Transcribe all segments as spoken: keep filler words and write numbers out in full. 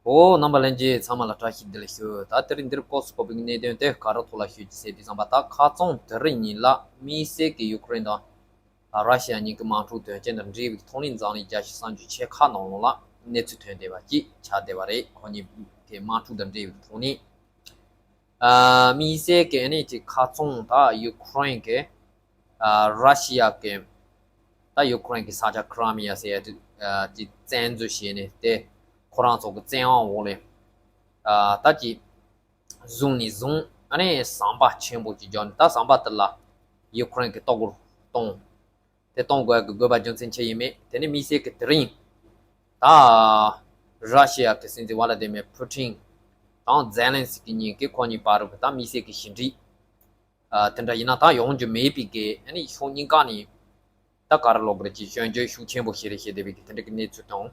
འོ། རྣམ་པ་ལྷན་རྒྱས་ཚང་མ་ལ་བཀྲ་ཤིས་བདེ་ལེགས་ཞུ། ད་དེ་རིང་འདིར་སྐོར་སུ་བབས་པའི་གནད་དོན་དེ་ག་རེ་ཐོག་ལ་ཞུ་རྒྱུ་ཟེར་དུས་ཙམ་པ། ད་ཁ་རྩང་དེ་རིང་ཉིན་ལ་དམིགས་བསལ་གྱི་ཡུ་ཀེ་རེན་དང་ར་ཤི་ཡ་གཉིས་ཀྱི་དམག་འཁྲུག་དོན་རྐྱེན་དང་འབྲེལ་བའི་ཐོག་ནས་འཛམ་གླིང་རྒྱལ་སྤྱི་གསར་འགྱུར་ཆེ་ཁག་ནང་ལོགས་ལ་གནས་ཚུལ་ཐོན་བསྡད་པ་ཅིག་ཆགས་བསྡད་པ་རེད། ཁོ་གཉིས་ཀྱི་དམག་འཁྲུག་དང་འབྲེལ་བའི་ཐོག་ནས། ཨ། དམིགས་བསལ་གྱི་ཨ་ནི་ཅིག་ཁ་རྩང་ད་ཡུ་ཀེ་རེན་གྱི། ཨ། ར་ཤི་ཡ་གི། ད་ཡུ་ཀེ་རེན་གྱི་ས་ཆ་ཁི་རི་མི་ཡ་ཟེར་ཡ་དེ། ཨ། ཅིག་བཙན་འཛུལ་བྱས་ནས་དེ་ཁོ་རང་ཚོ་གི་བཙན་དབང་འོག་ལ། ཨ། ད་ཅིག་བཟུང་ནས་བཟུང་ཨ་ནི་ཟམ་པ་ཆེན་པོ་ཅིག་བརྒྱབ་ནས། ད་ཟམ་པ་དེ་ལ་ཡུ་ཀེ་རེན་གྱིས་གཏོར་རྒོལ་གཏོང་། དེ་གཏོང་དགོས་ཀྱི་དགོས་པ་རྒྱུ་མཚན་ཅི་ཡིན་མེད། དེ་ནི་དམིགས་བསལ་གྱི་དེ་རིང་ད་ར་ཤི་ཡ་གི་སྲིད་འཛིན་ཝ་ལ་ཏི་མེར་ཕུ་ཊིན་དང་ཛེ་ལན་སི་ཀི་གཉིས་ཀྱིས་ཁོ་གཉིས་བར་གྱི་ད་དམིགས་བསལ་གྱི་ཞི་འགྲིག་ཨ། དེ་འདྲ་ཡིན་ན་ད་ཡོང་རྒྱུ་མེད་པའི་གི་ཨ་ནི་ཕྱོགས་གཉིས་ཀ་ནས་ད་ག་རེ་ལབ་དགོས་རེད། ཅིག་སྐྱོན་བརྗོད་ཤུགས་ཆེན་པོ་བྱས་རེད་ཞེས་བསྡད་པའི་གི་དེ་འདྲ་གི་གནས་ཚུལ་དང་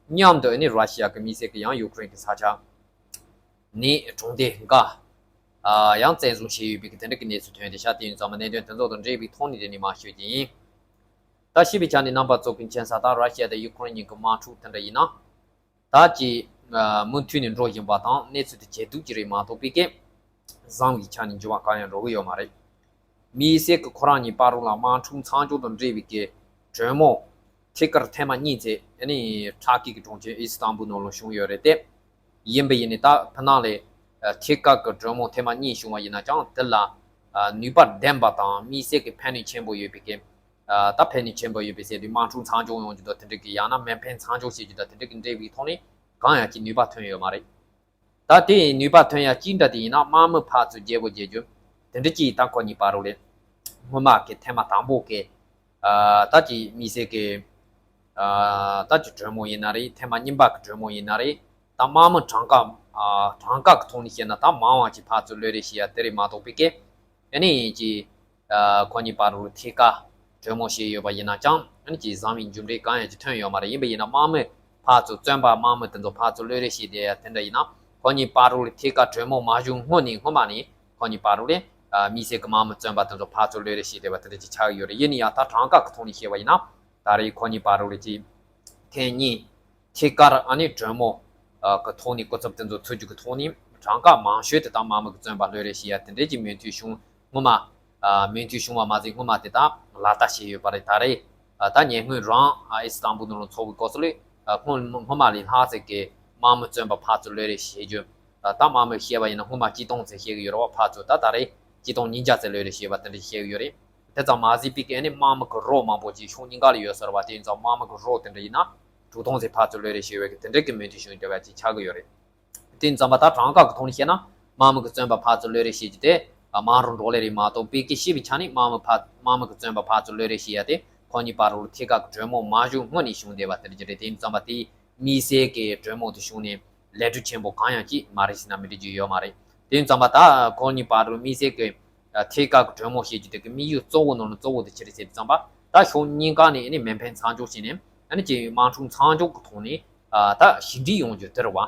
མཉམ་དུ། ཨ་ནི་ར་ཤི་ཡ་གི་དམིགས་བསལ་གྱི་ཡང་ཡུ་ཀེ་རེན་གྱི་ས་ཆ་ནས་གྲོང་སྡེ་འགའ། ཨ། ཡང་བཙན་བཟུང་བྱས་ཡོད་པའི་གི་དེ་འདྲ་གི་གནས་ཚུལ་ཐོན་བསྡད་ཤག་དེ་ཡིན་ཙང་མ་གནད་དོན་དེ་ཚོ་དང་འབྲེལ་བའི་ཐོག་ནས་དེ་ནས་མར་ཞུ་རྒྱུ་ཡིན། ད་ཞིབ་པའི་ཆ་ནས་རྣམ་པ་ཚོ་གི་མཁྱེན་གསལ་ལྟར་ར་ཤི་ཡ་དང་ཡུ་ཀེ་རེན་གཉིས་ཀྱི་དམག་འཁྲུག་དེ་འདྲ་ཡིན་ན། ད་ཅིག་ཨ། མུ་མཐུད་ནས་འགྲོ་བཞིན་པ་དང་གནས་ཚུལ་དེ་ཇེ་སྡུག་ཅིག་རེད་མ་གཏོགས་པའི་གི་བཟང་བའི་ཆ་ནས་འགྱུར་བ་གང་ཡང་འགྲོ་གི་ཡོད་མ་རེད། དམིགས་བསལ་གྱི་ཁོ་རང་གཉིས་བར་ལ་དམག་འཁྲུག་མཚམས་འཇོག་དང་འབྲེལ་བའི་གི་གྲོས་མོལ་ཐད་ཀར་ཐེངས་མ་གཉིས་ཙམ་ཨ་ནི་ཊར་ཀི་གི་གྲོང་ཁྱེར་ཨི་སི་ཏན་བུལ་ནང་ལ་བྱུང་ཡོད་རེད་དེ། ཡིན་པ་ཡིན་ནའི་ད་ཕ་ནང་ལ་ཐད་ཀར་གྱི་གྲོས་མོལ་ཐེངས་མ་གཉིས་བྱུང་བ་ཡིན་ན་ཀྱང་། དེ་ལ་ནུས་པ་ལྡན་པ་དང་དམིགས་བསལ་གྱི་ཕན་ནུས་ཆེན་པོ་ཡོད་པའི་གི། ད་ཕན་ནུས་ཆེན་པོ་ཡོད་པའི་ཟེར་དུས། དམག་འཁྲུག་མཚམས་འཇོག་ཡོང་རྒྱུ་དང་དེ་འདྲ་གི། ཡང་ན་མེ་འཕེན་མཚམས་འཇོག་བྱེད་རྒྱུ་དང་དེ་འདྲ་གི་འབྲེལ་བའི་ཐོག་ནས་གང་ཡང་ཅིག་ནུས་པ་ཐོན་ཡོད་མ་རེད། ད་དེ་ནུས་པ་ཐོན་ཡ་ཅི་འདྲ་དེ་ཡིན་ན། དམག་མི་ཕར་ཚུར་བརྗེ་པོ་བརྗེ་རྒྱུ་དེ་འདྲ་ཅིག་ད་ཁོ་གཉིས་བར་ལ་སྔོན་མ་གི་ཐེངས་མ་དང་པོ་གི། ཨ། ད་ཅིག་དམིགས་བསལ་གྱི། ཨ། ད་ཅིག་གྲོས་མོལ་ཡིན་ན་རེད། ཐེངས་མ་གཉིས་པ་གི་གྲོས་མོལ་ཡིན་ན་རེད། ད་དམག་མི་གྲངས་ཀ། ཨ། གྲངས་ཀ་གི་ཐོག་ནས་བཤད་ན་ད་མང་བ་ཅིག་ཕར་ཚུར་གློད་རེས་བྱེད་ཡ་དེ་རེད་མ་གཏོགས་པའི་གི། ཨ་ནི་ཅིག་ཨ། ཁོ་གཉིས་བར་ལ་ཐད་ཀར་གྲོས་མོལ་བྱས་ཡོད་པ་ཡིན་ན་ཀྱང་། ཨ་ནི་ཅིག་བཟང་བའི་མཇུག་འབྲས་གང་ཡང་ཅིག་ཐོན་ཡོད་མ་རེད། ཡིན་པ་ཡིན་ན་དམག་མི་ཕར་ཚུར་བཙོན་པ། དམག་མི་དེ་ཚོ་ཕར་ཚུར་གློད་རེས་བྱས་བསྡད་ཡ་དེ་འདྲ་ཡིན་ན། ཁོ་གཉིས་བར་ལ་ཐད་ཀར་གྲོས་མོལ་མ་བྱུང་སྔོན་ནས། སྔོན་མ་ནས་ཁོ་གཉིས་བར་ལ། ཨ། དམིགས་བསལ་གྱི་དམག་མི་བཙོན་པ་དེ་ཚོ་ཕར་ཚུར་གློད་རེས་བྱས་བསྡད་པ་དེ་འདྲ་ཅིག་ཆགས་ཀྱི་ཡོད་རེད། ཡིན་ན་ཡང་ད་གྲངས་ཀ་གི་ཐོག་ནས་བཤད་པ་ཡིན་ན། ད་རེས་ཁོ་གཉིས་བར་ལ་ཅིག་ཐེངས་གཉིས་ཐད་ཀར་ཨ་ནི་གྲོས་མོལ། ཨ། གི་ཐོག་ནས། སྐུ་ཚབ་དེ་ཚོ་ཚུད་རྒྱུ་གི་ཐོག་ནས། གྲངས་ཀ་མང་ཤོས་དེ་དག་དམག་མི་གི་བཙོན་པ་གློད་རེས་བྱེད་ཡ་དེ་འདྲས་ཀྱི་མོས་མཐུན་བྱུང་། སྔོན་མ། ཨ། མོས་མཐུན་བྱུང་བ་མ་ཟད་སྔོན་མ་དེ་དག་ལག་བསྟར་བྱས་ཡོད་པ་རེད། ད་རེས། ཨ། ད་ཉེ་སྔོན་རང་། ཨ། ཨི་སི་ཏན་བུལ་ནང་ལ་ཚོགས་པའི་སྐབས་སུ་ལ། ཨ། སྔོན། སྔོན་མ་ལས་ལྷག་ཙམ་གྱི་དམག་མི་བཙོན་པ་ཕར་ཚུར་གློད་རེས་བྱེད་རྒྱུ། ཨ། ད་དམག་མི་བཤད་པ་ཡིན་ན་སྔོན་མ་གཅིག་སྟོང་ཙམ་བཤད་ཀྱི་ཡོད་རེད་བ། ཕར་ཚུར་ད་ད་རེས་གཅིག་སྟོང་ཉིས་བརྒྱ་ཙམ་གློད་རེས་བྱས་པ་དེ་འདྲ་བཤད་ཀྱི་ཡོད་རེད། དེ་ཙམ་མ་ཟད་པའི་གི་ཨ་ནི་དམག་མི་གི་རོ་མང་པོ་ཅིག་ཕྱོགས་གཉིས་ཀ་ལ་ཡོད་ས་རེད་བ། དེ་ཡིན་ཙང་དམག་མི་གི་རོ་དེ་འདྲ་ཡིན་ན་དྲུག་སྟོང་ཙམ་ཕར་ཚུར་གློད་རེས་བྱས་པའི་གི་དེ་འདྲ་གི་མོས་མཐུན་བྱུང་བསྡད་པ་ཅིག་ཆགས་ཀྱི་ཡོད་རེད། དེ་ཡིན་ཙང་པ་ད་གྲངས་ཀ་གི་ཐོག་ནས་བཤད་ན། དམག་མི་གི་བཙོན་པ་ཕར་ཚུར་གློད་རེས་བྱེད་རྒྱུ་དེ། ཨ། མང་རུ་འགྲོ་ལེ་རེད་མ་གཏོགས་པའི་གི། ཞིབ་པའི་ཆ་ནས་དམག་མི་ཕ། དམག་མི་གི་བཙོན་པ་ཕར་ཚུར་གློད་རེས་བྱེད་ཡ་དེ་ཁོ་གཉིས་བར་ལ་ཐད་ཀར་གྱི་གྲོས་མོལ་མ་བྱུང་སྔོན་ནས་བྱུང་བསྡད་པ་དེ་འདྲ་ཅིག་རེད། དེ་ཡིན་ཙང་པ་དེ་དམིགས་བསལ་གྱི་གྲོས་མོལ་དེ་བྱུང་ནས་ལས་འགུལ་ཆེན་པོ་གང་ཡང་ཅིག་མ་རེད་ཟེར་ན་མི་འགྲིག་རྒྱུ་ཡོད་མ་རེད། དེ་ཡིན་ཙང་པ་ད་ཁོ་གཉིས་བར་ལ་དམིགས་བསལ་གྱི། ཨ། ཐད་ཀར་གྱི་གྲོས་མོལ་བྱེད་རྒྱུ་དེ་གི་དམིགས་ཡུལ་གཙོ་བོ་ནང་ནས་གཙོ་བོ་དེ་ཅི་རེད་ཟེར་དུས་ཙམ་པ། ད་ཕྱོགས་གཉིས་ཀ་ནས་ཨ་ནི་མེ་འཕེན་མཚམས་འཇོག་བྱས་ནས། ཨ་ནི་ཅིག་དམག་འཁྲུག་མཚམས་འཇོག་གི་ཐོག་ནས། ཨ། ད་ཞི་འགྲིག་ཡོང་རྒྱུ་དེ་རེད་བ།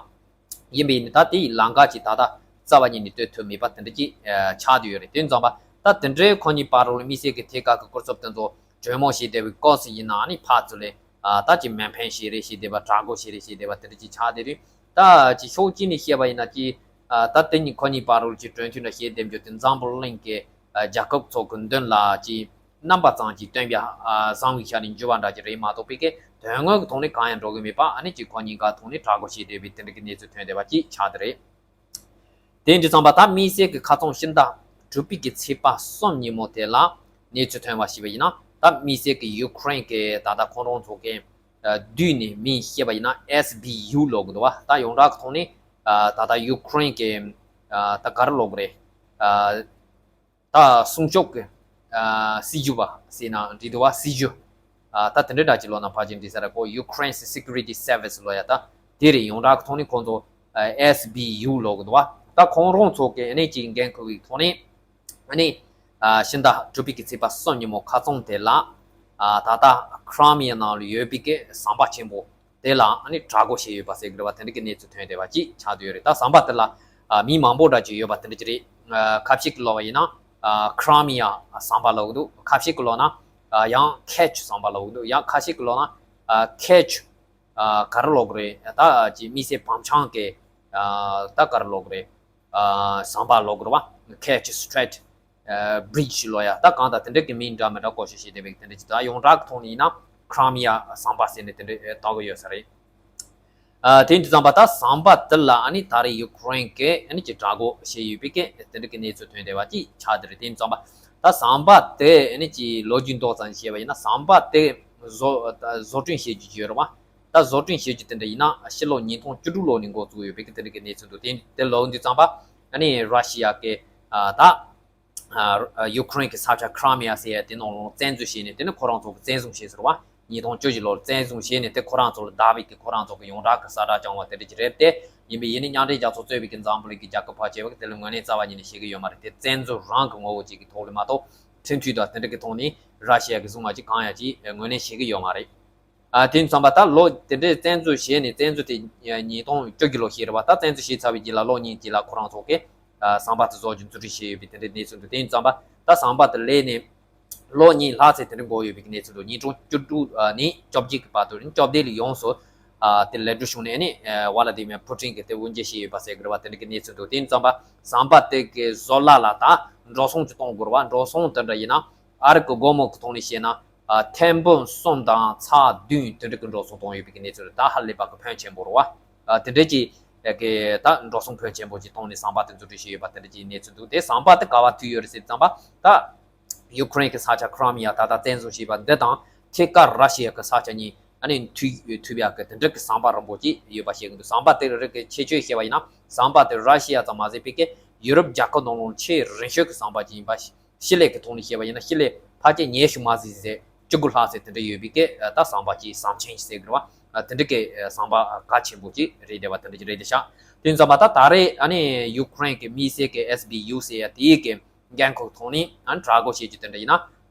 ཡིན་པ་ཡིན་ནའི་ད་དེའི་ལམ་ཁ་ཅིག་ད་ལྟ་རྩ་བ་ཉིད་ནས་གཏོད་ཐུབ་མེད་པ་དེ་འདྲ་ཅིག་ཨ། ཆགས་བསྡད་ཡོད་རེད། དེ་ཡིན་ཙང་པ་ད་དེ་འདྲའི་ཁོ་གཉིས་བར་ལ་དམིགས་བསལ་གྱི་ཐད་ཀར་གྱི་སྐུ་ཚབ་དེ་ཚོ་གྲོས་མོལ་བྱས་བསྡད་པའི་སྐབས་སུ་ཡིན་ན། ཨ་ནི་ཕར་ཚུར་ལ། ཨ། ད་ཅིག་མེ་འཕེན་བྱེད་རེས་བྱས་བསྡད་པ། དྲག་རྒོལ་བྱེད་རེས་བྱས་བསྡད་པ་དེ་འདྲ་ཅིག་ཆགས་བསྡད་རེད། ད་ཅིག་ཕྱོགས་གཅིག་ནས་བཤད་པ་ཡིན་ན་ཅིག་ཨ། ད་དེ་གཉིས་ཁོ་གཉིས་བར་ལ་ཅིག་གྲོས་མཐུན་འདྲ་བྱེད་བསྡད་རྒྱུ་དེ་འཛམ་བུ་གླིང་གི། ཨ། རྒྱལ་ཁབ་ཚོ་གི་མདུན་ལ་ཅིག་རྣམ་པ་ཙམ་ཅིག་སྟོན་པ། ཨ། བཟང་བའི་ཆ་ནས་འགྱུར་བ་འདྲ་ཅིག་རེད་མ་གཏོགས་པའི་གི་དོན་དངོས་ཀྱི་ཐོག་ནས་གང་ཡང་འགྲོ་གི་མེད་པ། ཨ་ནི་ཅིག་ཁོ་གཉིས་ཀ་ཐོག་ནས་དྲག་རྒོལ་བྱས་བསྡད་པའི་དེ་འདྲ་གི་གནས་ཚུལ་ཐོན་བསྡད་པ་ཅིག་ཆགས་བསྡད་རེད། དེ་འདྲ་ཙམ་པ་ད་དམིགས་བསལ་གྱི་ཁ་རྩང་ཕྱི་ཟླ་དྲུག་པའི་གི་ཚེས་པ་གསུམ་ཉིན་མོ་དེ་ལ་གནས་ཚུལ་ཐོན་པ་ཞིག་པ་ཡིན་ན། ད་དམིགས་བསལ་གྱི་ཡུ་ཀེ་རེན་གྱི་ད་ལྟ་ཁོང་རང་ཚོ་གི། ཨ། བསྡུས་ནས་མིང་བཤད་པ་ཡིན་ན་ཨེས་བི་ཡུ་ལབ་གི་འདུག་བ། ད་ཡོངས་གྲགས་ཀྱི་ཐོག་ནས། ཨ། ད་ལྟ་ཡུ་ཀེ་རེན་གྱི། ཨ། ད་ག་རེ་ལབ་དགོས་རེད། ཨ། ད་སྲུང་སྐྱོབ་ཀྱི། ཨ། སྲིད་ཇུས་པ་ཟེར་ན་འགྲིག་འདུག་བ། སྲིད་ཇུས། ཨ། ད་དེ་འདྲའི་འདྲ་ཅིག་ལབ་ན་ཕལ་ཆེར་འགྲིག་ས་རེད་གོ། Ukraine's Security Service ལབ་ཡ་ད་དེ་རེད། ཡོངས་གྲགས་ཀྱི་ཐོག་ནས་ཁོང་ཚོ། ཨ། ཨེས་བི་ཡུ་ལབ་གི་འདུག་བ། ད་ཁོང་རང་ཚོ་གི་ཨ་ནི་ཅིག་འགན་ཁུར་བའི་ཐོག་ནས། ཨ་ནི། ཨ། ཕྱི་ཟླ་དྲུག་པའི་གི་ཚེས་པ་གསུམ་ཉིན་མོ་ཁ་རྩང་དེ་ལ། ཨ། ད་ལྟ་ཁི་རི་མི་ཡ་ནང་ལ་ཡོད་པའི་གི་ཟམ་པ་ཆེན་པོ་དེ་ལ་ཨ་ནི་དྲག་རྒོལ་བྱས་ཡོད་པ་ཟེར་གི་རེད་བ། དེ་འདྲ་གི་གནས་ཚུལ་ཐོན་བསྡད་པ་ཅིག་ཆགས་བསྡད་ཡོད་རེད། ད་ཟམ་པ་དེ་ལ། ཨ། མི་མང་པོ་འདྲ་ཅིག་ཡོད་པ་དེ་འདྲ་ཅིག་རེད། ཨ། ཁ་ཤས་ཀྱིས་ལབ་པ་ཡིན་ན། ཨ། ཁི་རི་མི་ཡ་ཟམ་པ་ལབ་གི་འདུག་ཁ་ཤས་ཀྱིས་ལབ་ན། ཨ། ཡང་ཁེར་ཆི་ཟམ་པ་ལབ་གི་འདུག་ཡང་ཁ་ཤས་ཀྱིས་ལབ་ན། ཨ། ཁེར་ཆི། ག་རེ་ལབ་དགོས་རེད། ད་ཅིག་དམིགས་བསལ་བམ་ཆང་གི་ད་ག་རེ་ལབ་དགོས་རེད། ཟམ་པ་ལབ་དགོས་རེད་བ། Kerch Strait Bridge ལབ་ཡ། ད་གང་ལྟར་དེ་འདྲ་གི་མིང་འདྲ་མི་འདྲ་བཀོལ་བྱས་བྱས་བསྡད་པའི་དེ་འདྲ་ཅིག་ད་ཡོངས་གྲགས་ཀྱི་ཐོག་ནས་ཡིན་ན་Crimea ཟམ་པ་ཟེར་ནས་དེ་འདྲ་བཏགས་ཀྱི་ཡོད་ས་རེད། ཨ། དེ་ཡིན་དུས་ཙམ་པ་ད་ཟམ་པ་དེ་ལ་ཨ་ནི་ད་རེས་ཡུ་ཀེ་རེན་གྱིས་ཨ་ནི་ཅིག་དྲག་རྒོལ་བྱས་ཡོད་པའི་སྐད་དེ་འདྲ་གི་གནས་ཚུལ་ཐོན་བསྡད་པ་ཅིག་ཆགས་བསྡད་རེད། དེ་ཡིན་དུས་ཙམ་པ་ད་ཟམ་པ་དེ་ཨ་ནི་ཅིག་ལོ་རྒྱུས་མདོ་ཙམ་བཤད་པ་ཡིན་ན། ཟམ་པ་དེ་བཟོ་བཟོ་སྐྲུན་བྱེད་རྒྱུ་ཅིག་ཡོད་རེད་བ། ད་བཟོ་སྐྲུན་བྱེད་རྒྱུ་དེ་འདྲ་ཡིན་ན་ཕྱི་ལོ་ཉིས་སྟོང་བཅུ་དྲུག་ལོ་ནས་འགོ་བཙུགས་ཡོད་པའི་དེ་འདྲ་གི་གནས་ཚུལ་འདུག་དེ་དེ་ལབ་དུས་ཙམ་པ་ཨ་ནི་ར་ཤི་ཡ་གི་ཨ་ད། ཨ། ཡུ་ཀེ་རེན་གྱི་ས་ཆ་ཁི་རི་མི་ཡ་ཟེར་ཡ་དེ་ནང་ལོགས་བཙན་འཛུལ་བྱས་ནས། དེ་ནི་ཁོ་རང་ཚོ་གིས་བཙན་བཟུང་བྱས་ཟེར་བ། ཉིས་སྟོང་བཅུ་བཞི་ལོར་བཙན་བཟུང་བྱས་ནས་དེ་ཁོ་རང་ཚོ་ལ་བདག་པོའི་གི་ཁོ་རང་ཚོ་གི་ཡོངས་གྲགས་ཀྱི་ས་ཁྲ་བཅངས་པ་དེ་འདྲ་ཅིག་རེད་དེ། ཡིན་པས་ཡིན་ནའི་མཉམ་འབྲེལ་རྒྱལ་ཚོགས་གཙོས་པའི་གི་འཛམ་བུ་གླིང་གི་རྒྱལ་ཁབ་ཕལ་ཆེ་བ་གིས་དེ་ལ་ངོས་ལེན་རྩ་བ་ཉིད་ནས་བྱེད་ཀྱི་ཡོད་མ་རེད་དེ། བཙན་འཛུལ་རང་གི་ངོ་བོ་ཅིག་གི་ཐོག་ལ་མ་གཏོགས་མཐུན་འཕྲོད་དང་དེ་འདྲ་གི་ཐོག་ནས་ར་ཤི་ཡ་གི་བཟུང་བ་ཅིག་གང་ཡང་ཅིག་ངོས་ལེན་བྱེད་ཀྱི་ཡོད་མ་རེད། ཨ། དེ་ཡིན་དུས་ཙམ་པ་ད་ལོ་དེ་འདྲའི་བཙན་འཛུལ་བྱས་ནས། བཙན་འཛུལ་དེ་ཉིས་སྟོང་བཅུ་བཞི་ལོ་ཞིག་རེད་བ། ད་བཙན་འཛུལ་བྱས་ཚར་བའི་རྗེས་ལ་ལོ་གཉིས་རྗེས་ལ་ཁོ་རང་ཚོ་གིས་ཨ་ཟམ་པ་དེ་བཟོ་རྒྱུ་མཛུབ་ཁྲིད་བྱས་ཡོད་པའི་དེ་འདྲའི་གནས་ཚུལ་འདུག་དེ་ཡིན་དུས་ཙམ་པ་ད་ཟམ་པ་དེ་ལས་ནས་ལོ་གཉིས་ལྷག་ཙམ་དེ་འདྲ་འགོར་ཡོད་པའི་གནས་ཚུལ་འདུག་ཉིས་སྟོང་བཅུ་དྲུག་ནས་བཅོ་བརྒྱད་ཀྱི་བར་དུ་བཅོ་བརྒྱད་ལ་ཡོངས་སུ་ཨ་དེ་ལས་འགུལ་བྱུང་ནས་ཨ་ནི་ཝ་ལ་དི་མེར་ཕུ་ཊིན་གྱིས་དེ་དབུ་འབྱེད་བྱས་ཡོད་པ་ཟེར་གི་རེད་བ། དེ་འདྲ་གི་གནས་ཚུལ་འདུག་དེ་ཡིན་དུས་ཙམ་པ་ཟམ་པ་དེ་གི་བཟོ་གླ་ལ་ད་འགྲོ་སོང་ཅིག་གཏོང་དགོས་རེད་བ། འགྲོ་སོང་དེ་འདྲ་ཡིན་ན། ཨ་རི་གི་སྒོར་མོ་གི་ཐོག་ནས་བཤད་ན། ཨ། ཐེར་འབུམ་གསུམ་དང་ཚེག་བདུན་དེ་འདྲ་གི་འགྲོ་སོང་གཏོང་ཡོད་པའི་གི་གནས་ཚུལ་རེད། ད་ཧ་ལས་པ་གི་ཕོན་ཆེན་པོ་རེད་བ། ཨ། དེ་འདྲ་གི་གི་ད་འགྲོ་སོང་ཕོན་ཆེན་པོ་ཅིག་བཏང་ནས་ཟམ་པ་དེ་འཛུགས་སྐྲུན་བྱས་ཡོད་པ་དེ་འདྲ་གི་གནས་ཚུལ་འདུག་དེ་ཟམ་པ་དེ་ག་པར་མཐུད་ཡོད་རེད་ཟེར་ཙམ་པ། ད་ཡུ་ཀེ་རེན་གྱི་ས་ཆ་ཁི་རི་མི་ཡ་ད་ལྟ་བཙན་བཟུང་བྱས་པ་འདི་དང་ཐད་ཀར་ར་ཤི་ཡ་གི་ས་ཆ་གཉིས་ཨ་ནི་མཐུད་མཐུད་ཡག་གི་དེ་འདྲ་གི་ཟམ་པ་རིང་པོ་ཅིག་ཡོད་པ་བཤད་གི་འདུག་ཟམ་པ་དེ་རིགས་གི་ཁྱད་ཆོས་བཤད་པ་ཡིན་ན། ཟམ་པ་དེ་ར་ཤི་ཡ་ཙམ་མ་ཟད་པའི་གི་ཡུ་རོབ་རྒྱལ་ཁབ་ནང་ལོགས་ཆེས་རིང་ཤོས་ཀྱི་ཟམ་པ་ཅིག་ཡིན་པ། ཤི་ལེ་གི་ཐོག་ནས་བཤད་པ་ཡིན་ན། ཤི་ལེ་ཕལ་ཆེར་ཉི་ཤུ་མ་ཟིན་ཟེར་བཅུ་དགུ་ལྷག་ཟེར་དེ་འདྲ་ཡོད་པའི་གི་ད་ཟམ་པ་ཅིག་ཟམ་ཆེན་ཞིག་ཟེར་གི་རེད་བ། དེ་འདྲ་གི་ཟམ་པ་གལ་ཆེན་པོ་ཅིག་རེད་བསྡད་པ་དེ་འདྲ་ཅིག་རེད་བསྡད་ཤག་དེ་ཙམ་པ་ད་ད་རེས་ཨ་ནི་ཡུ་ཀེ་རེན་གི་དམིགས་བསལ་གི་ཨེས་བི་ཡུ་ཟེར་ཡ་དེའི་གི་འགན་ཁུར་ཐོག་ནས་ཨ་ནི་དྲག་རྒོལ་བྱེད་རྒྱུ་དེ་འདྲ་ཡིན་ན།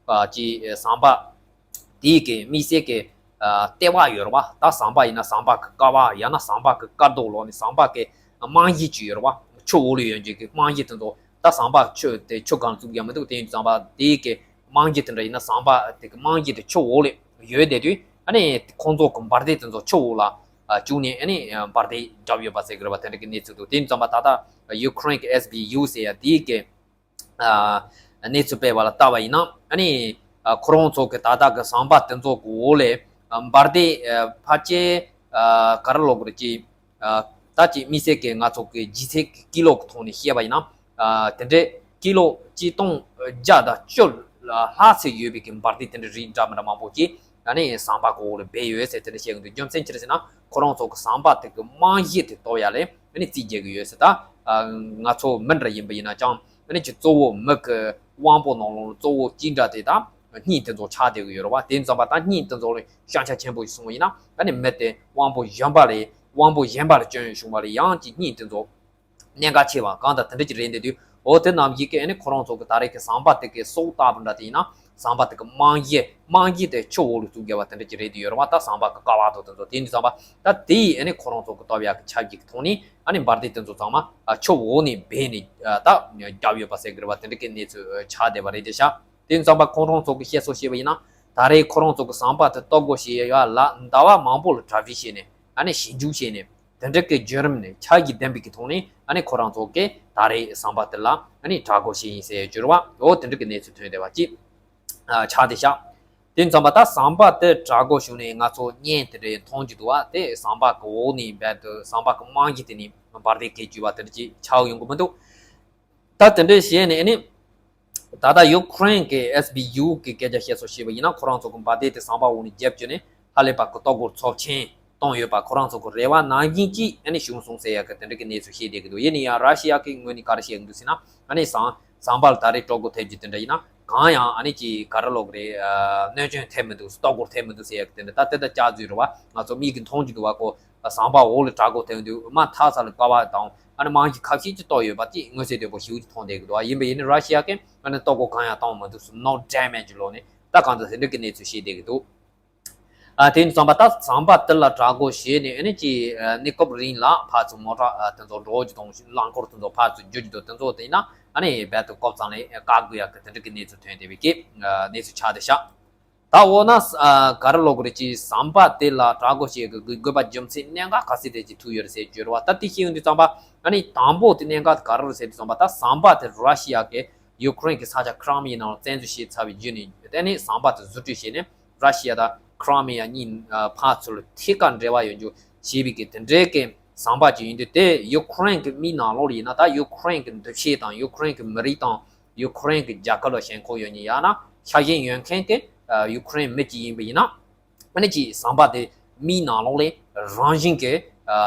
ཅིག་ཟམ་པ་དེའི་གི་དམིགས་བསལ་གི་ཨ་ལྟེ་བ་ཡོད་རེད་བ། ད་ཟམ་པ་ཡིན་ན་ཟམ་པ་གི་ཀ་བ། ཡང་ན་ཟམ་པ་གི་ཀ་རྡོ་ལོགས་ནས་ཟམ་པ་གི་རྨང་གཞི་ཅིག་ཡོད་རེད་བ། ཆུ་འོག་ལ་ཡོད་རྒྱུ་གི་རྨང་གཞི་དེ་ཚོ། ད་ཟམ་པ་ཆུ་དེ་ཆུ་སྒང་བཙུགས་ཡ་མི་འདུག་དེ་ཡིན་དུས་ཙམ་པ་དེའི་གི་རྨང་གཞི་དེ་འདྲ་ཡིན་ན། ཟམ་པ་དེ་གི་རྨང་གཞི་དེ་ཆུ་འོག་ལ་ཡོད་བསྡད་དུས་ཨ་ནི་ཁོང་ཚོ་གི་འབར་མདེལ་དེ་ཚོ་ཆུ་འོག་ལ་ཨ་བཅུག་ནས་ཨ་ནི་འབར་མདེལ་བརྒྱབ་ཡོད་པ་ཟེར་གི་རེད་བ། དེ་འདྲ་གི་གནས་ཚུལ་འདུག་དེ་ཡིན་དུས་ཙམ་པ་ད་ལྟ་ཡུ་ཀེ་རེན་གི་ཨེས་བི་ཡུ་ཟེར་ཡ་དེའི་གི་ཨ་གནས་ཚུལ་སྤེལ་བ་ལ་ལྟ་བ་ཡིན་ན། ཨ་ནི་ཨ་ཁོ་རང་ཚོ་གི་ད་ལྟ་གི་ཟམ་པ་དེ་ཚོ་གི་འོག་ལ་ཨ་འབར་མདེལ་ཨ་ཕལ་ཆེར་ཨ་ག་རེ་ལབ་དགོས་རེད། ཅིག་ཨ་ད་ཅིག་དམིགས་བསལ་གི་ང་ཚོ་གི་ལྗིད་ཚད་ཀྱི་ཀི་ལོ་གི་ཐོག་ནས་བཤད་པ་ཡིན་ན། ཨ་དེ་འདྲའི་ཀི་ལོ་གཅིག་སྟོང་བརྒྱ་དང་བཅུ་ལྷག་ཙམ་ཡོད་པའི་གི་འབར་མདེལ་དེ་འདྲ་རིགས་འདྲ་མི་འདྲ་མང་པོ་ཅིག་ཨ་ནི་ཟམ་པ་གི་འོག་ལ་སྦས་ཡོད་ཟེར་དེ་འདྲ་བཤད་གི་འདུག་རྒྱུ་མཚན་ཅི་རེད་ཟེར་ན། ཁོ་རང་ཚོ་གི་ཟམ་པ་དེ་གི་རྨང་གཞི་དེ་གཏོར་ཡ་ལ་ཨ་ནི་རྩིས་རྒྱག་གི་ཡོད་ཟེར། ད་ཨ་ང་ཚོ་མི་འདྲ་ཡིན་པ་ཡིན་ན་ཅང་ཨ་ནི་ཅིག་གཙོ་བོ་མི་གི་དབང་པོ་ནང་ལོགས་གཙོ་བོ་གཅིག་འདྲ་དེ་ད་སྙིང་དེ་ཚོ་ཆགས་བསྡད་གི་ཡོད་རེད་བ། དེ་ཙམ་པ་ད་སྙིང་དེ་ཚོ་ལ་ཤན་ཆ་ཆེན་པོ་ཞིག་སོང་བ་ཡིན་ན། ཨ་ནི་མི་དེ་དབང་པོ་གཞན་པ་ལ་དབང་པོ་གཞན་པ་ལ་སྐྱོན་བྱུང་བ་ལ་ཡང་ཅིག་སྙིང་དེ་ཚོ་གནད་འགག་ཆེ་བ་གང་དང་དེ་འདྲ་ཅིག་རེད་བསྡད་དུས། འོ་དེ་ནམ་ཞིག་གི་ཨ་ནི་ཁོ་རང་ཚོ་གི་ད་རེས་ཀྱི་ཟམ་པ་དེ་གི་སྲོག་ལྟ་བུ་འདྲ་དེ་ཡིན་ན། ཟམ་པ་དེ་གི་རྨང་གཞི་རྨང་གཞི་དེ་ཆུ་འོག་ལ་བཙུགས་བསྡད་པ་དེ་འདྲ་ཅིག་རེད་བསྡད་ཡོད་རེད་བ། ད་ཟམ་པ་གི་ཀ་བ་དང་དེ་ཚོ། དེ་ཡིན་དུས་ཙམ་པ་ད་དེ་ཡིས་ཨ་ནི་ཁོ་རང་ཚོ་གི་སྟོབས་ཡག་གི་ཆབ་ཀྱི་ཐོག་ནས་ཨ་ནི་འབར་མདེལ་དེ་ཚོ་ཚང་མ་ཨ་ཆུ་འོག་ནས་སྦས་ནས་ཨ་ད་བརྒྱབ་ཡོད་པ་ཟེར་གི་རེད་བ། དེ་འདྲ་གི་གནས་ཚུལ་ཆགས་བསྡད་པ་རེད་བསྡད་ཤག་དེ་ཡིན་དུས་ཙམ་པ་ཁོང་རང་ཚོ་གི་བཤད་སྲོལ་བཤད་པ་ཡིན་ན། ད་རེས་ཁོ་རང་ཚོ་གི་ཟམ་པ་དེ་གཏོར་རྒོལ་བྱེད་ཡ་ལ་ཟླ་བ་མང་པོ་ལ་གྲ་སྒྲིག་བྱས་ནས་ཨ་ནི་ཞིབ་འཇུག་བྱས་ནས། དེ་འདྲ་གི་བརྒྱུད་རིམ་ནས་ཆ་གི་ལྡན་པའི་གི་ཐོག་ནས་ཨ་ནི་ཁོ་རང་ཚོ་གིས་ད་རེས་ཟམ་པ་དེ་ལ་ཨ་ནི་དྲག་རྒོལ་བྱས་ཡིན་ཟེར་བརྗོད་རེད་བ། འོ་དེ་འདྲ་གི་གནས་ཚུལ་ཐོན་བསྡད་པ་ཅིག་ཨ་ཆགས་བསྡད་ཤག་དེ་ཙམ་པ་ད་ཟམ་པ་དེ་དྲག་རྒོལ་བྱུང་ནས་ང་ཚོ་བརྙན་དེ་འདྲ་མཐོང་རྒྱུ་འདུག་བ། དེ་ཟམ་པ་གི་འོག་ནས་རྦད་དེ་ཟམ་པ་གི་རྨང་གཞི་དེ་ནས་འབར་མདེལ་སྐད་བརྒྱབ་པ་དེ་འདྲ་ཅིག་ཆགས་ཡོང་གི་མི་འདུག་ད་དེ་འདྲ་བྱས་ནས་ཨ་ནི། ད་ལྟ་ཡུ་ཀེ་རེན་གྱི་ཨེས་བི་ཡུ་གི་སྐད་ཆ་བཤད་སྲོལ་བྱས་པ་ཡིན་ན། ཁོ་རང་ཚོ་གི་འབར་མདེལ་དེ་ཟམ་པ་འོག་ནས་བརྒྱབ་བྱས་ནས་ཧ་ལས་པ་གི་གཏོར་རྒོལ་ཚབས་ཆེན་བཏང་ཡོད་པ། ཁོ་རང་ཚོ་གི་རེ་བ་ནང་བཞིན་ཅིག་ཨ་ནི་བྱུང་སོང་ཟེར་ཡ་གི་དེ་འདྲ་གི་གནས་ཚུལ་བཤད་བསྡད་ཀྱི་འདུག་ཡིན་ན་ཡང་ར་ཤི་ཡ་གི་ངོས་ནས་ག་རེ་བཤད་ཀྱི་འདུག་ཟེར་ན། ཨ་ནི་ཟམ་ཟམ་པ་ལ་ད་རེས་གཏོར་རྒོལ་ཐེབས་རྒྱུ་དེ་འདྲ་ཡིན་ན་གང་ཡང་ཨ་ནི་ཅིག་ག་རེ་ལབ་དགོས་རེད། ཨ་གནོད་སྐྱོན་ཐེབས་མི་འདུག་གཏོར་རྒོལ་ཐེབས་མི་འདུག་ཟེར་ཡ་གི་དེ་འདྲ། ད་དེ་ད་སྐྱག་རྫུན་རེད་བ། ང་ཚོ་མིག་གིས་མཐོང་རྒྱུ་འདུག་བ། ཁོ་ཟམ་པ་འོག་ལ་དྲག་རྒོལ་ཐེབས་འདུག་མ་མཐའ་ས་ལ་ཀ་བ་དང་ཨ་ནི་རྨང་གཞི་ཁ་ཤས་ཅིག་གཏོར་ཡོད་པ་ཅིག་མངོན་གསལ་དོད་པོ་ཞེ་པོ་ཅིག་མཐོང་བསྡད་ཀྱི་འདུག་ཨ་ཡིན་པ་ཡིན་ན་ར་ཤི་ཡ་གིས་ཨ་ནི་གཏོར་རྒོལ་གང་ཡང་བཏང་མི་འདུག no damage ལབ་ནས་ད་གང་ལྟར་དེ་འདྲ་གི་གནས་ཚུལ་བཤད་བསྡད་ཀྱི་འདུག་ཨ་དེ་ཡིན་དུས་ཙམ་པ་ད་ཟམ་པ་དེ་ལ་དྲག་རྒོལ་བྱས་ནས་ཨ་ནི་ཅིག་ཨ་གནས་སྐབས་རིང་ལ་ཕར་ཚུར་མོ་ཊ་ཨ་དེ་ཚོ་འགྲོ་རྒྱུ་དང་རླངས་འཁོར་དེ་ཚོ་ཕར་ཚུར་རྒྱུག་རྒྱུ་དང་དེ་ཚོ་དེ་ཡིན་ན་ཨ་ནི་རྦད་དེ་སྐབས་ཙམ་ལ་བཀག་དགོས་ཡག་གི་དེ་འདྲ་གི་གནས་ཚུལ་ཐོན་བསྡད་པའི་གི་ཨ་གནས་ཚུལ་ཆགས་བསྡད་ཤག་ད་འོ་ན་ཨ་ག་རེ་ལབ་དགོས་རེད། ཅིག་ཟམ་པ་དེ་ལ་དྲག་རྒོལ་བྱེད་དགོས་དགོས་པ་རྒྱུ་མཚན་གནད་འགག་ག་ཚོད་དེ་ཅིག་ཐུག་ཡོད་རེད་ཟེར་བརྗོད་རེད་བ། ད་དེ་ཤེས་ཡོང་དུས་ཙམ་པ་ཨ་ནི་དང་པོ་དེ་གནད་འགག་དེ་ག་རེ་རེད་ཟེར་དུས་ཙམ་པ། ད་ཟམ་པ་དེ་ར་ཤི་ཡ་གིས་ཡུ་ཀེ་རེན་གྱི་ས་ཆ་ཁི་རི་མི་ཡའི་ནང་ལ་བཙན་འཛུལ་བྱས་ཚར་བའི་རྗེས་ནས་དེ་ནས་ཟམ་པ་དེ་བཟོ་སྐྲུན་བྱས་ནས་ར་ཤི་ཡ་དང་ཁི་རི་མི་ཡ་གཉིས་ཕར་ཚུར་ཐད་ཀར་འབྲེལ་བ་ཡོད་རྒྱུ་བྱས་པའི་གི་དེ་འདྲའི་གི་ཟམ་པ་ཅིག་ཡིན་དུས། དེ་ཡུ་ཀེ་རེན་གྱི་མིའི་ནང་ལོགས་ལ་ཡིན་ན། ད་ཡུ་ཀེ་རེན་གྱི་འདུ་ཤེས་དང་ཡུ་ཀེ་རེན་གྱི་མི་རིགས་དང་ཡུ་ཀེ་རེན་གྱི་རྒྱལ་ཁབ་ལ་ཞེན་ཁོག་ཡོད་མཁན་ཡང་ན་ཤ་ཞེན་ཡོད་མཁན་གྱི་ཡུ་ཀེ་རེན་མི་ཅིག་ཡིན་པ་ཡིན་ན། ཨ་ནི་ཅིག་ཟམ་པ་དེ་མིའི་ནང་ལོགས་ལ་རང་བཞིན་གྱི་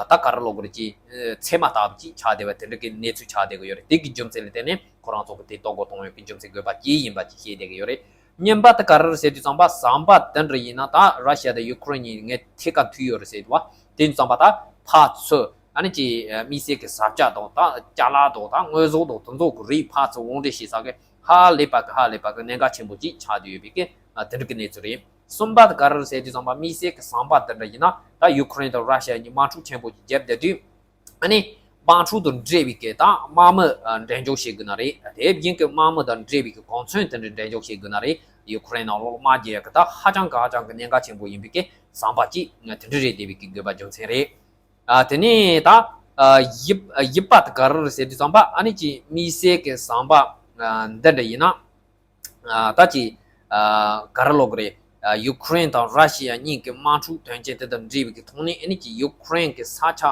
ད་ག་རེ་ལབ་དགོས་རེད། ཅིག་ཚེར་མ་ལྟ་བུ་ཅིག་ཆགས་བསྡད་པ་དེ་འདྲ་གི་གནས་ཚུལ་ཆགས་བསྡད་ཀྱི་ཡོད་རེད། དེ་གི་རྒྱུ་མཚན་ལ་བརྟེན་ནས་ཁོ་རང་ཚོ་གི་དེ་གཏོར་རྒོལ་གཏོང་ཡོད་ཀྱི་རྒྱུ་མཚན་དགོས་པ་ཅིག་ཡིན་པ་ཅིག་བཤད་བསྡད་ཀྱི་ཡོད་རེད། གཉིས་པ་དེ་ག་རེ་རེད་ཟེར་དུས་ཙམ་པ། ཟམ་པ་དེ་འདྲ་ཡིན་ན་ད་ར་ཤི་ཡ་དང་ཡུ་ཀེ་རེན་གཉིས་ངས་ཐད་ཀར་མཐུད་ཡོད་རེད་ཟེར་དུས་བ། དེ་ཙམ་པ་ད་ཕར་ཚུར་ཨ་ནི་ཅིག་དམིགས་བསལ་གྱི་བཟའ་བཅའ་དང་ད་ཅ་ལག་དང་ད་དངོས་ཟོག་དང་དེ་ཚོ་གི་རིགས་ཕར་ཚུར་དབོར་འདྲེན་བྱེད་ས་གི་ཧ་ལས་པ་གི་ཧ་ལས་པ་གི་གནད་འགག་ཆེན་པོ་ཅིག་ཆགས་བསྡད་ཡོད་པའི་གི་དེ་འདྲ་གི་གནས་ཚུལ་རེད། གསུམ་པ་དེ་ག་རེ་རེད་ཟེར་དུས་ཙམ་པ། དམིགས་བསལ་གྱི་ཟམ་པ་དེ་འདྲ་ཡིན་ན་ད་ཡུ་ཀེ་རེན་དང་ར་ཤི་ཡ་གཉིས་དམག་འཁྲུག་ཆེན་པོ་ཅིག་བརྒྱབ་བསྡད་དུས། ཨ་ནི་དམག་འཁྲུག་དང་འབྲེལ་བའི་གི་ད་དམག་མི་འགྲེམས་འཇོག་བྱེད་དགོས་ན་རེད། དེ་བཞིན་གི་དམག་མི་དང་འབྲེལ་བའི་གི་གོ་མཚོན་དེ་འདྲ་འགྲེམས་འཇོག་བྱེད་དགོས་ན་རེད། ཡུ་ཀེ་རེན་ནང་ལོགས་དམག་རྒྱག་ཡག་གི་ད་ཧ་ཅང་གི་ཧ་ཅང་གི་གནད་འགག་ཆེན་པོ་ཡིན་པའི་གི་ཟམ་པ་ཅིག་དེ་འདྲ་རེད་བསྡད་པའི་གི་དགོས་པ་རྒྱུ་མཚན་རེད། ཨ་དེ་ནས་ད་ཨ་བཞི་བཞི་པ་དེ་ག་རེ་རེད་ཟེར་དུས་ཙམ་པ། ཨ་ནི་ཅིག་དམིགས་བསལ་གི་ཟམ་པ་ཨ་འདི་འདྲ་ཡིན་ན། ཨ་ད་ཅིག་ཨ་ག་རེ་ལབ་དགོས་རེད། ཨ་ཡུ་ཀེ་རེན་དང་ར་ཤི་ཡ་གཉིས་ཀྱི་དམག་འཁྲུག་དོན་རྐྱེན་དེ་དང་འབྲེལ་བའི་གི་ཐོག་ནས། ཨ་ནི་ཅིག་ཡུ་ཀེ་རེན་གྱི་ས་ཆ་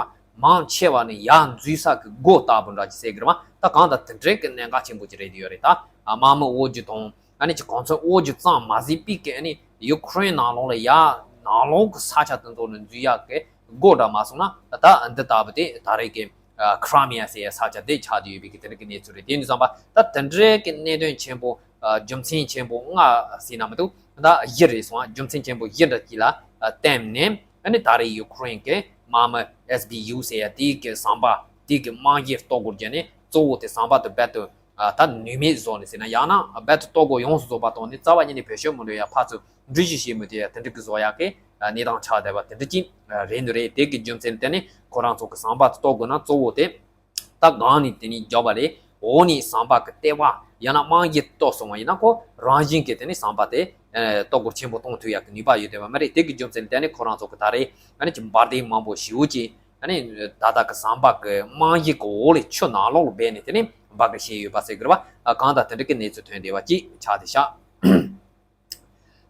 མང་ཆེ་བ་ནི་ཡར་འཛུལ་ས་གི་སྒོ་ལྟ་བུ་འདྲ་ཅིག་ཟེར་གི་རེད་མ། ད་གང་ལྟར་དེ་འདྲའི་གི་གནད་འགག་ཆེན་པོ་ཅིག་རེད་བསྡད་ཡོད་རེད། ད་ཨ་དམག་མི་དབོར་རྒྱུ་དང་། ཨ་ནི་ཅིག་གོ་མཚོན་དབོར་རྒྱུ་ཙམ་མ་ཟད་པའི་གི་ཨ་ནི་ཡུ་ཀེ་རེན་ནང་ལོགས་ལ་ཡར་ནང་ལོགས་ཀྱི་ས་ཆ་དེ་ཚོ་ནས་འཛུལ་ཡག་གི་སྒོ་འདྲ་མ་སོང་ན། ད་འདི་ལྟ་བུ་དེ་ད་རེས་ཀྱི་ཨ་ཁི་རི་མི་ཡ་ཟེར་ཡ་ས་ཆ་དེ་ཆགས་བསྡད་ཡོད་པའི་གི་དེ་འདྲ་གི་གནས་ཚུལ་རེད། དེ་ཡིན་དུས་ཙམ་པ་ད་དེ་འདྲའི་གི་གནད་དོན་ཆེན་པོ་ཨ་རྒྱུ་མཚན་ཆེན་པོ་ལྔ་ཟེར་ན་མི་འདུག་ད་བཞི་རེད་སོང་། རྒྱུ་མཚན་ཆེན་པོ་བཞི་འདྲ་ཅིག་ལ་ཨ་བརྟེན་ནས། ཨ་ནི་ད་རེས་ཡུ་ཀེ་རེན་གྱི་དམག་མི་ཨེས་བི་ཡུ་ཟེར་ཡ་དེའི་གི་ཟམ་པ་དེའི་གི་རྨང་གཞི་གཏོར་རྒོལ་བརྒྱབ་ནས། གཙོ་བོ་དེ་ཟམ་པ་དེ་རྦད་དེ་ཨ་ད་ནུས་མེད་བཟོས་ནས་ཟེར་ན། ཡང་ན་རྦད་དེ་གཏོར་རྒོལ་ཡོངས་སུ་རྫོགས་པ་བཏང་ནས་རྩ་བ་ཉིད་ནས་བེད་སྤྱོད་མི་འགྲོ་ཡ། ཕར་ཚུར་འགྲུལ་བཞུད་བྱེད་མི་ཐུབ་ཡ་དེ་འདྲ་གི་བཟོ་ཡག་གི་ཨ་གནས་སྟངས་ཆགས་བསྡད་པ་དེ་འདྲ་ཅིག་ཨ་རེད་འདུག་རེད། དེ་གི་རྒྱུ་མཚན་དེ་ནི་ཁོ་རང་ཚོ་གི་ཟམ་པ་དེ་གཏོར་དགོས་ན་གཙོ་བོ་དེ་ད་སྒང་ནས་དེ་ནས་རྒྱག་པ་རེད། འོག་ནས་ཟམ་པ་གི་ལྟེ་བ་ཡང་ན་རྨང་གཞི་གཏོར་སོང་བ་ཡིན་ན། ཁོ་རང་བཞིན་གྱིས་དེ་ནས་ཟམ་པ་དེ་ཨ་གཏོར་རྒོལ་ཆེན་པོ་གཏོང་ཐུབ་ཡག་གི་ནུས་པ་ཡོད་བསྡད་པ་མ་རེད། དེ་གི་རྒྱུ་མཚན་དེ་ནི་ཁོ་རང་ཚོ་གི་ད་རེས་ཨ་ནི་ཅིག་འབར་མདེལ་མང་པོ་ཞེ་པོ་ཅིག་ཨ་ནི་ད་ལྟ་གི་ཟམ་པ་གི་རྨང་གཞི་གི་འོག་ལས་ཆུ་ནང་ལོགས་ལ་སྦས་ནས་དེ་ནས་འབར་གི་བཞིན་ཡོད་པ་ཟེར་གི་རེད་བ། ཨ་གང་ལྟར་དེ་འདྲ་གི་གནས་ཚུལ་ཐོན་བསྡད་པ་ཅིག་ཆགས་བསྡད་ཤག་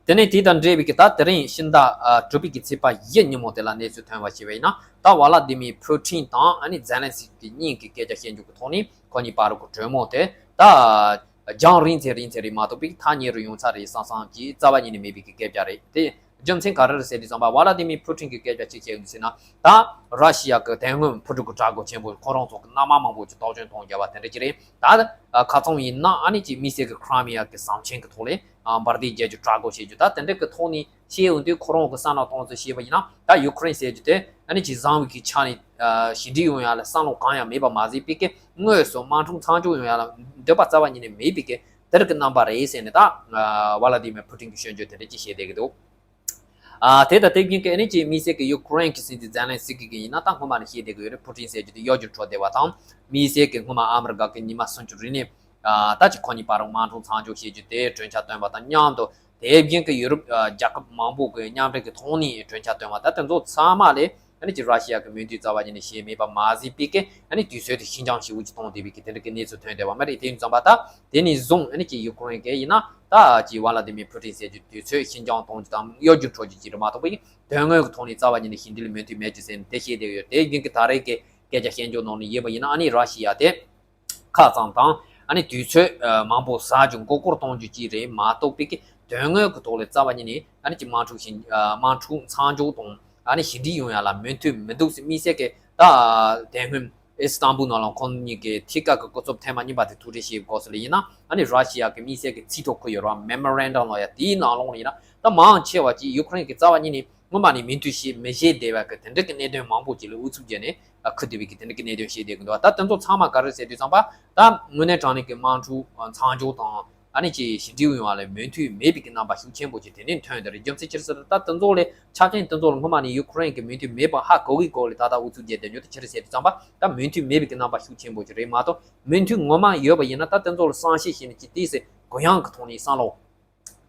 དེ་ནས་དེ་དང་འབྲེལ་བའི་གི་ད་དེ་རིང་ཕྱི་ཟླ་ཨ་དྲུག་པའི་གི་ཚེས་པ་བཞི་ཉིན་མོ་དེ་ལ་གནས་ཚུལ་ཐོན་པ་ཞིག་བྱས་པ་ཡིན་ན། ད་ཝ་ལ་དི་མིར་ཕུ་ཊིན་དང་ཨ་ནི་ཛེ་ལན་སི་ཀི་གཉིས་ཀྱི་སྐད་ཆ་བཤད་རྒྱུ་གི་ཐོག་ནས་ཁོ་གཉིས་བར་གི་གྲོས་མོལ་དེ་ད་རྒྱང་རིང་ཚད་རིང་ཚད་རེད་མ་གཏོགས་པའི་ཐག་ཉེ་རུ་ཡོང་ཚར་རེད་བསམ་བསམ་གྱི་རྩ་བ་ཉིད་ནས་མེད་པའི་གི་སྐད་ཆ་རེད། དེ་རྒྱུ་མཚན་ག་རེ་རེད་ཟེར་དུས་ཙམ་པ། ཝ་ལ་དི་མིར་ཕུ་ཊིན་གྱི་སྐད་ཆ་གཅིག་བཤད་ཡོང་དུས་ཟེར་ན། ད་ར་ཤི་ཡ་གི་དོན་དངོས་འཕུར་གྲུ་གི་དྲག་རྒོལ་ཆེན་པོ་ཁོ་རང་ཚོ་གི་གནམ་དམག་མང་པོ་ཅིག་གཏོར་སྐྱོན་གཏོང་རྒྱུ་བ་དེ་འདྲ་ཅིག་རེད། ད་ཁ་ཚང་ཡིན་ན་ཨ་ནི་ཅིག་དམིགས་བསལ་གྱི་ཁི་རི་མི་ཡ་གི་ཟམ་ཆེན་གྱི་ཐོག་ལས་ཨ་འབར་མདེལ་རྒྱག་རྒྱུ་དྲག་རྒོལ་བྱེད་རྒྱུ་ད་དེ་འདྲ་གི་ཐོག་ནས་བཤད་ཡོང་དུས། ཁོ་རང་གི་བསམ་བློ་གཏོང་ཚུལ་བཤད་པ་ཡིན་ན། ད་ཡུ་ཀེ་རེན་ཟེར་རྒྱུ་དེ་ཨ་ནི་ཅིག་བཟང་བའི་གི་ཆ་ནས་ཨ་ཞི་འགྲིག་ཡོང་ཡ་ལ་བསམ་བློ་གང་ཡང་མེད་པ་མ་ཟད་པའི་གི་དངོས་སུ་དམག་འཁྲུག་མཚམས་འཇོག་ཡོང་ཡ་ལ་འདོད་པ་རྩ་བ་ཉིད་ནས་མེད་པའི་གི་དེ་རིགས་ཀྱི་རྣམ་པ་རེད་ཟེར་ནས། ད་ཨ་ཝ་ལ་དི་མིར་ཕུ་ཊིན་གྱིས་སྐྱོན་བརྗོད་དེ་འདྲ་ཅིག་བྱས་བསྡད་ཀྱི་འདུག་ཨ་དེ་དང་དེ་བཞིན་གྱི་ཨ་ནི་ཅིག་དམིགས་བསལ་གྱི་ཡུ་ཀེ་རེན་གྱི་སྲིད་འཛིན་ཛེ་ལན་སི་ཀི་གིས་ཡིན་ན། ད་སྔོན་མ་ནས་བཤད་བསྡད་ཀྱི་ཡོད་རེད། ཕུ་ཊིན་ཟེར་རྒྱུ་དེ་གཡོ་སྒྱུ་འཕྲོ་བསྡད་པ་དང་། དམིགས་བསལ་གྱི་སྔོན་མ་ཨ་མི་རི་ཀ་གི་ཉི་མ་སུམ་ཅུ་རིང་ནས་ཨ་ད་ཅིག་ཁོ་གཉིས་བར་དམག་འཁྲུག་མཚམས་འཇོག་བྱེད་རྒྱུ་དེ་གྲོས་འཆར་བཏོན་པ་དང་མཉམ་དུ། དེ་བཞིན་གྱི་ཡུ་རོབ་ཨ་རྒྱལ་ཁབ་མང་པོ་གི་མཉམ་འབྲེལ་གྱི་ཐོག་ནས་གྲོས་འཆར་བཏོན་པ། ད་དེ་ཚོ་ཚང་མ་ལས་ཨ་ནི་ཅིག་ར་ཤི་ཡ་གི་མོས་མཐུན་རྩ་བ་ཉིད་ནས་བྱས་མེད་པ་མ་ཟད་པའི་གི་ཨ་ནི་དུས་ཚོད་དེ་ཤིན་སྦྱངས་ཞེ་པོ་ཅིག་གཏོང་བསྡད་པའི་གི་དེ་འདྲ་གི་གནས་ཚུལ་ཐོན་བསྡད་པ་མ་རེད། དེ་ཡིན་ཙམ་པ་ད་དེ་ནས་བཟུང་ཨ་ནི་ཅིག་ཡུ་ཀེ་རེན་གི་ཡིན་ན། ད་ཅིག་ཝ་ལ་དི་མིར་ཕུ་ཊིན་ཟེར་རྒྱུ་དུས་ཚོད་ཤིན་སྦྱངས་གཏོང་རྒྱུ་དང་གཡོ་སྒྱུ་འཕྲོ་རྒྱུ་ཅིག་རེད་མ་གཏོགས་པའི་དོན་དངོས་ཀྱི་ཐོག་ནས་རྩ་བ་ཉིད་ནས་ཞི་འགྲིག་ལ་མོས་མཐུན་མེད་ཅིག་ཟེར་ནས་དེ་བཤད་བསྡད་ཡོད། དེ་བཞིན་གྱི་ད་རེས་ཀྱི་སྐད་ཆ་བཤད་རྒྱུ་ནང་ནས་ཡིན་པ་ཡིན་ན། ཨ་ནི་ར་ཤི་ཡ་དེ་ཁ་གཙང་དང་ཨ་ནི་དུས་ཚོད་ཨ་མང་པོ་ཟ་རྒྱུ་མགོ་སྐོར་གཏོང་རྒྱུ་ཅིག་རེད་མ་གཏོགས་པའི་གི་དོན་དངོས་ཀྱི་ཐོག་ལ་རྩ་བ་ཉིད་ནས་ཨ་ནི་ཅིག་དམག་འཁྲུག་ཞི་ཨ་དམག་འཁྲུག་མཚམས་འཇོག་དང་ཨ་ནི་ཞི་འགྲིག་ཡོང་ཡ་ལ་མོས་མཐུན་མི་འདུག་ཟེར། དམིགས་བསལ་གྱི་ད་དེ་སྔོན་ཨི་སི་ཏན་བུལ་ནང་ལ་ཁོང་གཉིས་ཀྱི་ཐད་ཀར་གྱི་སྐུ་ཚབ་ཐེངས་མ་གཉིས་པ་དེ་ཐུག་འཕྲད་བྱས་པའི་སྐབས་སུ་ལ་ཡིན་ན། ཨ་ནི་ར་ཤི་ཡ་གི་དམིགས་བསལ་གྱི་ཚིག་ཐོ་བཀོད་ཡོད་རེད་བ། མེ་མོ་རན་ཌམ་ལབ་ཡ་དེའི་ནང་ལོགས་ལ་ཡིན་ན། ད་མང་ཆེ་བ་ཅིག་ཡུ་ཀེ་རེན་གྱི་རྩ་བ་ཉིད་ནས་སྔོན་མ་ནས་མོས་མཐུན་བྱས་མི་བྱེད་བསྡད་པ་གི་དེ་འདྲ་གི་གནད་དོན་མང་པོ་ཅིག་ལ་ཨུ་ཚུགས་བརྒྱབ་ནས་ཨ་ཁུར་བསྡད་པའི་གི་དེ་འདྲ་གི་གནད་དོན་བཤད་བསྡད་ཀྱི་འདུག་ད་དེ་ཚོ་ཚང་མ་ག་རེ་ཟེར་དུས་ཙམ་པ། ད་དངོས་གནས་དྲང་གནས་ཀྱི་དམག་འཁྲུག་མཚམས་འཇོག་དང་ཨ་ནི་ཅིག་ཞི་འགྲིག་ཡོང་བ་ལ་མོས་མཐུན་མེད་པའི་གི་རྣམ་པ་ཤུགས་ཆེན་པོ་ཅིག་དེ་ནས་ཐོན་བསྡད་རེད། རྒྱུ་མཚན་ཅི་རེད་ཟེར་ན། ད་དེ་ཚོ་ལ་ཆ་རྐྱེན་དེ་ཚོ་ལ་སྔོན་མ་ནས་ཡུ་ཀེ་རེན་གྱི་མོས་མཐུན་མེད་པ་ཧ་གོ་གི་གོ་ལས་ད་ལྟ་ཨུ་ཚུགས་བརྒྱབ་བསྡད་རྒྱུ་དེ་ཅི་རེད་ཟེར་དུས་ཙམ་པ། ད་མོས་མཐུན་མེད་པའི་གི་རྣམ་པ་ཤུགས་ཆེན་པོ་ཅིག་རེད་མ་གཏོགས། མོས་མཐུན་ངོ་མ་ཡོད་པ་ཡིན་ན་ད་དེ་ཚོ་ལ་བསམ་ཤེས་བྱས་ནས་ཅིག་དེས་གུ་ཡངས་ཀྱི་ཐོག་ནས་བསམ་བློ།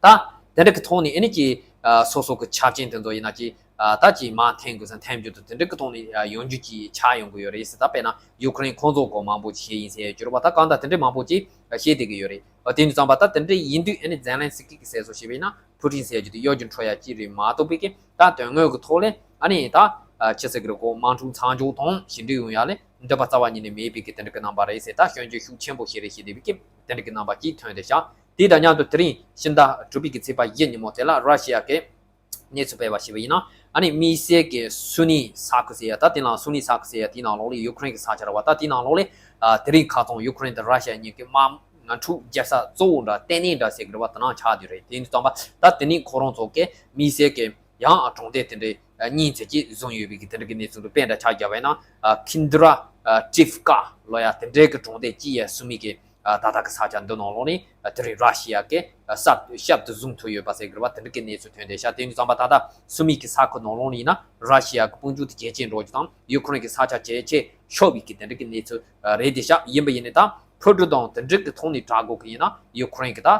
ད་ དེ་འདྲ་གི་ཐོག་ནས་ཨ་ནི་ཅིག་ཨ་སོ་སོ་གི་ཆ་རྐྱེན་དེ་ཚོ་ཡིན་ན་ཅིག་ཨ་ད་ཅིག་མར་འཐེན་དགོས་ས་འཐེན་རྒྱུ་དང་དེ་འདྲ་གི་ཐོག་ནས་ཨ་ཡོང་རྒྱུ་ཅིག་ཆགས་ཡོང་གི་ཡོད་རེད་ཟེར། ད་དཔེར་ན་ཡུ་ཀེ་རེན་ཁོང་ཚོ་གོ་མང་པོ་ཅིག་བཤད་ཡིན་ཟེར་གྱི་ཡོད་རེད་པ། ད་གང་ལྟར་དེ་འདྲ་མང་པོ་ཅིག་བཤད་བསྡད་ཀྱི་ཡོད་རེད། ཨ་དེ་ཡིན་དུས་ཙམ་པ་ད་དེ་འདྲ་ཡིན་དུས་ཨ་ནི་ཛེ་ལན་སི་ཀི་གི་ཟེར་སོ་བྱས་པ་ཡིན་ན་ཕུ་ཊིན་ཟེར་རྒྱུ་དེ་གཡོ་སྒྱུ་འཕྲོ་ཡ་ཅིག་རེད་མ་གཏོགས་པའི་གི་ད་དོན་དངོས་ཀྱི་ཐོག་ལས་ཨ་ནི་ད་ཨ་ཅི་ཟེར་གི་རེད་གོ། དམག་འཁྲུག་མཚམས་འཇོག་དང་ཞི་འགྲིག་ཡོང་ཡ་ལས་འདོད་པ་རྩ་བ་ཉིད་ནས་མེད་པའི་གི་དེ་འདྲ་གི་རྣམ་པ་རེད་ཟེར། ད་སྐྱོན་བརྗོད་ཤུགས་ཆེན་པོ་བྱས་རེད་བྱས་བསྡད་པའི་གི་དེ་འདྲ་གི་རྣམ་པ་ཅིག་ཐོན་བསྡད་ཤག་དེ་དང་མཉམ་དུ་དེ་རིང་ཕྱི་ཟླ་དྲུག་པའི་གི་ཚེས་པ་བཞི་ཉིན་མོ་དེ་ལ་ར་ཤི་ཡ་གི་གནས་ཚུལ་སྤེལ་བ་ཞིག་ཡིན་ན། ཨ་ནི་དམིགས་བསལ་གྱི་སུ་ནི་ས་ཁུལ་ཟེར་ཡ་ད་དེ་ནང་སུ་ནི་ས་ཁུལ་ཟེར་ཡ་དེའི་ནང་ལོགས་ལ་ཡུ་ཀེ་རེན་གྱི་ས་ཆ་ར་བ་ད་དེའི་ནང་ལོགས་ལ་ཨ་དེ་རིང་ཁ་སང་ཡུ་ཀེ་རེན་དང་ར་ཤི་ཡ་གཉིས་ཀྱི་དམག་འཁྲུག་རྒྱག་ས་གཙོ་བོ་འདྲ་ལྟེ་གནས་འདྲ་ཟེར་གི་ར་བ་དེ་ནང་ཆགས་བསྡད་རེད། དེ་ཡིན་དུས་ཙམ་པ་ད་དེ་ནི་ཁོ་རང་ཚོ་གི་དམིགས་བསལ་གྱི་ཡང་གྲོང་སྡེ་དེ་འདྲའི་གཉིས་ཙམ་ཅིག་བཟུང་ཡོད་པའི་གི་དེ་འདྲ་གི་གནས་ཚུལ་འདུག་དཔེ་འདྲ་ཆ་བཞག་པ་ཡིན་ན་ཁིན་དུ་ར་ཏྲིབ་ཀ་ལོ་ཡ་དེ་འདྲའི་གི་གྲོང་སྡེ་གཅིག་ཡ་སུ་མི་གི་ད་ལྟ་གི་ས་ཆ་འདི་ནང་ལོགས་ནས་དེ་རིང་ར་ཤི་ཡ་གི་ཞབས་ཞབས་ཏུ་བཟུང་ཐུབ་ཡོད་པ་ཟེར་གི་རེད་བ། དེ་འདྲ་གི་གནས་ཚུལ་ཐོན་བསྡད་ཤག་དེ་ཡིན་དུས་ཙམ་པ་ད་ལྟ་སུ་མི་གི་ས་ཁུལ་ནང་ལོགས་ནས་ཡིན་ན་ར་ཤི་ཡ་གི་དཔུང་འཇུག་དེ་ཇེ་ཆེར་འགྲོ་རྒྱུ་དང་ཡུ་ཀེ་རེན་གི་ས་ཆ་ཇེ་ཆེར་ཤོར་བའི་གི་དེ་འདྲ་གི་གནས་ཚུལ་རེད་བསྡད་ཤག་ཡིན་པ་ཡིན་ནའི་ད་འཕུར་གྲུ་དང་དེ་འདྲ་གི་ཐོག་ནས་དྲག་རྒོལ་གི་ཡིན་ན་ཡུ་ཀེ་རེན་གི་ད་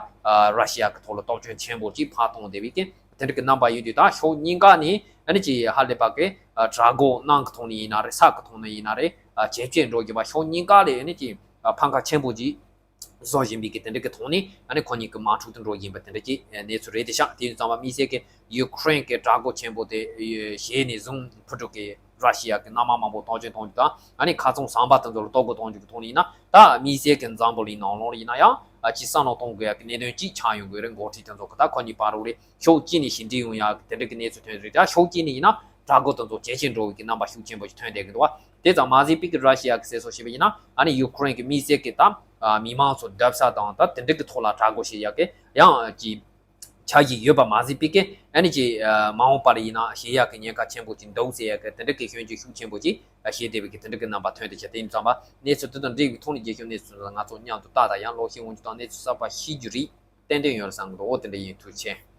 ར་ཤི་ཡ་གི་ཐོག་ལ་གཏོར་སྐྱོན་ཆེན་པོ་ཅིག་ཕར་གཏོང་བསྡད་པའི་གི་དེ་འདྲ་གི་རྣམ་པ་ཡོད་དུས། ད་ཕྱོགས་གཉིས་ཀ་ནས་ཨ་ནི་ཅིག་ཧ་ལས་པ་གི་དྲག་རྒོལ་ནང་གི་ཐོག་ནས་ཡིན་ན་རེད། ས་གི་ཐོག་ནས་ཡིན་ན་རེད། ཇེ་ཆེར་འགྲོ་རྒྱུ་བ་ཕྱོགས་གཉིས་ཀ་ལས་ཨ་ནི་ཅིག་ཕམ་ཁ་ཆེན་པོ་ཅིག་བཟོ་བཞིན་པའི་གི་དེ་འདྲ་གི་ཐོག་ནས་ཨ་ནི་ཁོ་གཉིས་ཀྱི་དམག་འཁྲུག་དུ་འགྲོ་བཞིན་པ་དེ་འདྲ་གི་གནས་ཚུལ་རེད་བསྡད་ཤག་དེ་ཡིན་ཙང་མ་དམིགས་བསལ་གི་ཡུ་ཀེ་རེན་གི་དྲག་རྒོལ་ཆེན་པོ་དེ་ཞེ་ནས་བཟུང་འཕུར་གྲུ་གི་ར་ཤི་ཡ་གི་གནམ་དམག་མང་པོ་གཏོར་སྐྱོན་གཏོང་རྒྱུ་དང་ཨ་ནི་ཁ་ཚང་ཟམ་པ་དེ་ཚོ་ལ་གཏོར་རྒོལ་གཏོང་རྒྱུ་གི་ཐོག་ནས་ཡིན་ན། ད་དམིགས་བསལ་གི་འཛམ་བུ་གླིང་ནང་ལོགས་ལ་ཡིན་ན་ཡང་ཅིག་བསམ་བློ་གཏོང་དགོས་ཡ་གི་གནད་དོན་ཅིག་ཆགས་ཡོང་གི་རེད། འགོ་ཁྲིད་དེ་ཚོ་གི་ད་ཁོ་གཉིས་བར་རུ་རེད། ཕྱོགས་གཅིག་ནས་ཞི་འགྲིག་ཡོང་ཡ་གི་དེ་འདྲ་གི་གནས་ཚུལ་ཐོན་རེད། ད་ཕྱོགས་གཅིག་ནས་ཡིན་ན་དྲག་རྒོལ་དེ་ཚོ་ཇེ་ཆེར་འགྲོ་བའི་གི་རྣམ་པ་ཤུགས་ཆེན་པོ་ཞིག་ཐོན་བསྡད་གི་འདུག་བ། དེ་ཙམ་མ་ཟད་པའི་གི་ར་ཤི་ཡ་གི་ཟེར་སོ་བྱས་པ་ཡིན་ན་ཨ་ནི་ཡུ་ཀེ་རེན་གི་དམིགས་བསལ་གི་ད་མི་མང་ཚོ་བསྡད་ས་དང་ད་དེ་འདྲ་གི་ཐོག་ལ་དྲག་རྒོལ་བྱེད་ཡ་གི་ཡང་ཅིག་འཆར་གཞི་ཡོད་པ་མ་ཟད་པའི་གི་ཨ་ནི་ཅིག་མ་འོངས་པར་ཡིན་ན་བྱེད་ཡ་གི་ཉེན་ཁ་ཆེན་པོ་ཅིག་འདུག་ཟེར་ཡ་གི་དེ་འདྲ་གི་སྐྱོན་བརྗོད་ཤུགས་ཆེན་པོ་ཅིག་བྱེད་བསྡད་པའི་གི་དེ་འདྲ་གི་རྣམ་པ་ཐོན་བསྡད་ཤག་དེ་ཡིན་ཙང་མ་གནས་ཚུལ་དེ་དང་འབྲེལ་བའི་ཐོག་ནས་རྒྱལ་ཁབ་གནས་ཚུལ་ལ་ང་ཚོ་མཉམ་དུ་ལྟ་དང་ཡང་ཀློག་ཤེས་འོང་རྒྱུ་དང་གནས་ཚུལ་གསར་པ་ཤེས་རྒྱུ་རེད། ཏན་ཏན་ཡོད་རེད་བསམ་གི་འདུག་འོ་དེ་འདྲ་ཡིན། ཐུགས་རྗེ་ཆེ།